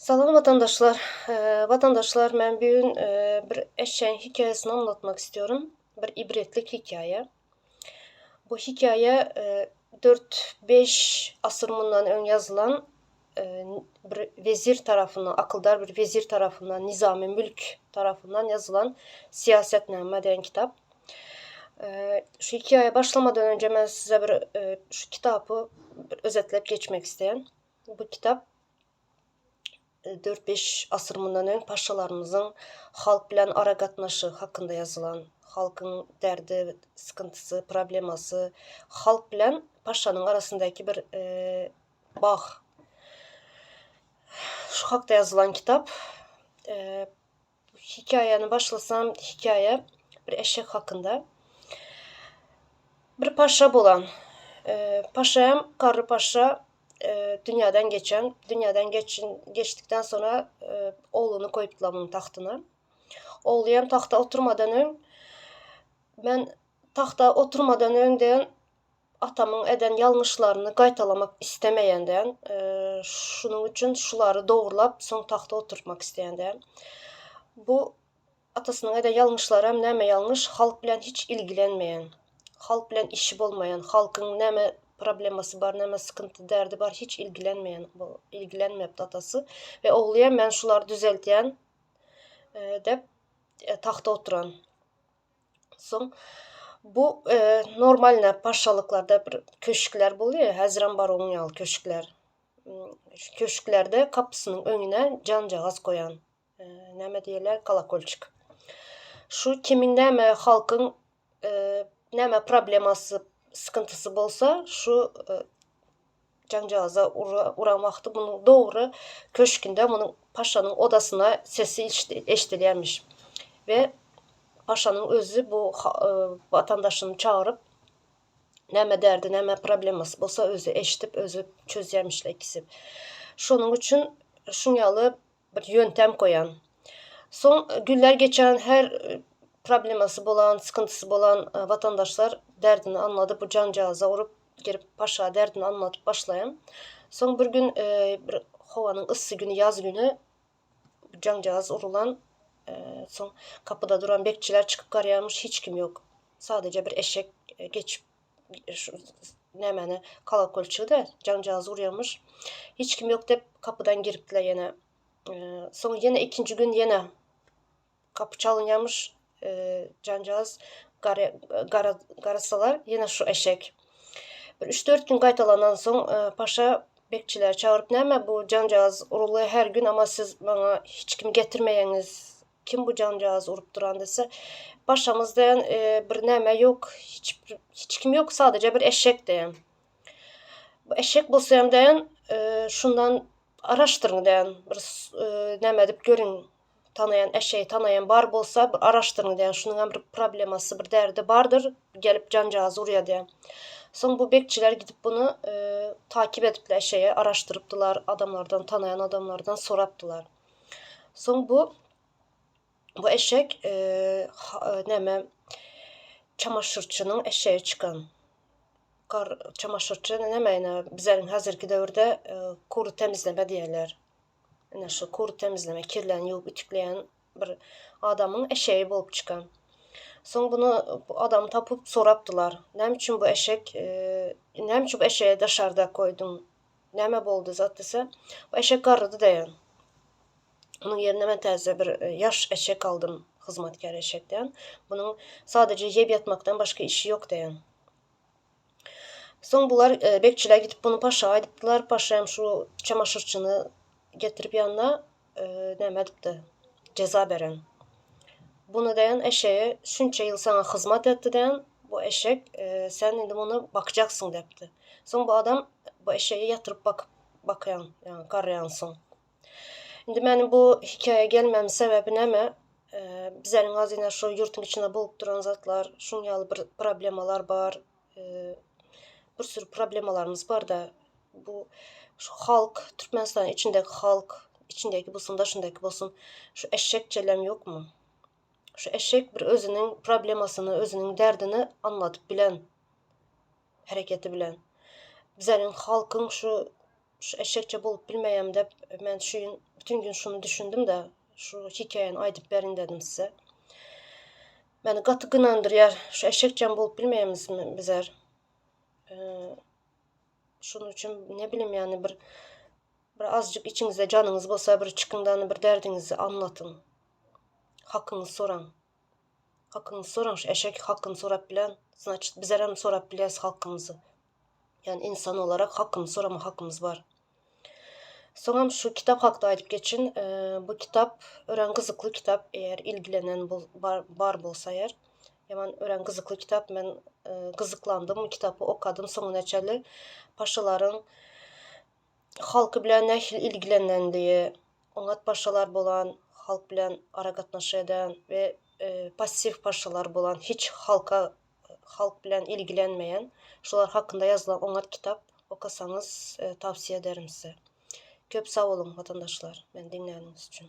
Salam vatandaşlar. Vatandaşlar men bu gün bir eşeğin hikayesini anlatmak istiyorum. Bir ibretlik hikaye. Bu hikaye 4-5 asır mundan öň yazılan bir vezir tarafından, akyldar bir vezir tarafından, Nizami Mülk tarafından yazılan Siyasetname diýen kitap. Şu hikaye başlamadan önce men size bir şu kitapy bir özetlep geçmek isteýän. Bu kitap 4-5 asyr mundan öň paşalarymyzyň halk bilen aragatnaşygy hakynda ýazylan, halkyň derdi, sykyntisy, problemasy, halk bilen paşanyň arasyndaky bir bag. Şu hakda ýazylan kitap. Hikaýany başlasam, hikaýa bir eşek hakynda. Bir paşa bolan. Paşa hem garry paşa dünýadan geçen. Dünýadan geçin geçdikden sonra ogluny koýupdylar munuň tagtyna. Ogly hem tagta oturmadan öň men tagta oturmadan öň diýen atamyň eden ýalňyşlaryny gaýtalamak islemeýän däl. Şunuň üçin şulary dogrulap, soň tagta oturtmak isleýän däl. Bu atasynyň eden ýalňyşlaram näme ýalňyş, halk bilen hiç ilgilenmeýän, halk bilen işi bolmaýan, halkyň näme problemasy bar, näme sykynty, derdi bar hiç ilgilenmeýän, ilgilenmepdi atasy we oglyam men şulary düzeltýän dep tagta oturan. Soň bu normalny paşalyklarda bir köşkler bolýar, häzirem bar onuň ýaly köşkler. Şu köşklerde gapysynyň öňüne janjagaz goýan. Näme diýerler, kolokolçik. Şu kimiň näme halkyň näme problemasy, sykyntysy bolsa, şu jaňjagaza uran wagty munuň dogry köşkünde munuň paşanyň odasyna sesi eşidilýärmiş. We paşanyň özi bu watandaşyny çagyryp, näme derdi, näme problemasy bolsa özi eşidip, özi çözýärmişler ikisi. Şonuň üçin şuň ýaly bir ýöntem goýan. Soň günler geçen her problemasy bolan, sykyntysy bolan watandaşlar derdini anladyp bu janjagaza urup girip paşa derdini anladyp başlaýan. Soň bir gün bir howanyň yssy güni ýaz güni jaňjagaz urulan soň gapyda duran bekçiler çykyp garýarmyş hiç kim ýok. Sadece bir eşek geçip şu nämäni kolokolçygy-da jaňjagaz urýarmyş. Hiç kim ýok dep gapydan giripdiler ýene. Soň ýene ikinji gün ýene gapy çalynýarmyş. Jaňjagaz gara garasalar ýene şu eşek. Bir üç-dört gün gaýtalandan soň paşa bekçileri çagyryp näme bu jaňjagaz urulýar her gün amma siz maňa hiç kimi getirmeýäňiz Kim bu janjagazy urup duran dese, Paşamyz diýen bir näme ýok, hiç hiç kim ýok, sadaja bir eşek diýen. Bu eşek bolsa hem diýen, şundan araşdyryň diýen, bir näme edip görüň, tanaýan eşegi tanaýan bar bolsa bir araşdyryň diýen, şunuň hem bir problemasy, bir derdi bardyr, gelip janjagazy urýar diýen. Soň bu bekçiler gidip bunu takip edipler eşegi, araşdyrypdylar, adamlardan, tanaýan adamlardan sorapdylar. Soň bu bu eşek näme çamaşyrçynyň eşegi çykan. Gar çamaşyrçy näme ine bizleriň häzirki döwürde kury temizleme diýerler. Ine şu kury temizleme kirlerini ýuwup ütükleýän bir adamyň eşegi bolup çykan. Soň bunu bu adamy tapyp sorapdylar. Näme üçin bu eşek näme üçin bu eşegi daşarda koýduň? Näme boldy zat dese, bu eşek garrady diýen. Onuň ýerine men täze bir ýaş eşek aldym, hyzmatkär eşek diýen. Munuň sadece ýep ýatmakdan başga işi ýok diýen. Soň bular bekçiler gidip bunu paşa aýdypdylar. Paşa hem şu çamaşyrçyny getirip ýanyna näme edipdi? Jeza beren. Bunu diýen eşeğe şunça ýyl saňa hyzmat etdi diýen. Bu eşek sen indi muny bakjaksyň diýipdi. Soň bu adam bu eşeği ýatyryp bakyp bakýan, ýagny garraýan soň. Indi meniň bu hikaýa gelmemiň sebäbi näme? Bizleriň azyndan şu ýurtuň içinde bolup duran zatlar, şuň ýaly bir problemalar bar. Bir sürü problemalarymyz bar-da. Bu şu halk, Türkmenistanyň içindeki halk, içindeki bolsun, daşyndaki bolsun, şu eşekçelem ýokmy? Şu eşek bir özüniň problemasyny, özüniň derdini anladyp bilen hereketi bilen. Bizleriň halkyň şu şu eşekçe bolup bilmeýän dep men şu gün Bütün gün şuny düşündim-de, şu hikaýany aýdyp berin dedim size. Meni gaty gynandyrýar. Şu eşekjem bolup bilmeýämizmi bizler? Şunuň üçin ne bilim ýany bir bir azjyk içiňizde janyňyz bolsa bir çykyňdan bir derdiňizi anlatyň. Hakyňyzy soraň. Hakyňyzy soraň şu eşek hakyny sorap bilen, znaçit bizlerem sorap bilýäs hakymyzy. Ýani insan olarak hakymyzy sorama hakymyz bar. Soňam şu kitap hakda aýdyp geçin. Bu kitap örän gyzykly kitap eger ilgilenen bar bolsa eger. Ýaman örän gyzykly kitap. Men gyzyklandym bu kitapy okadym soňuna çenli. Paşalaryň halky bilen nähili ilgilenenligi, oňat paşalar bolan, halk bilen aragatnaşyk eden we passiw paşalar bolan, hiç halka halk bilen ilgilenmeýän, şular hakynda ýazylan oňat kitap okasaňyz tawsiýe ederim size. Köp sag boluň watandaşlar meni diňläniňiz üçin.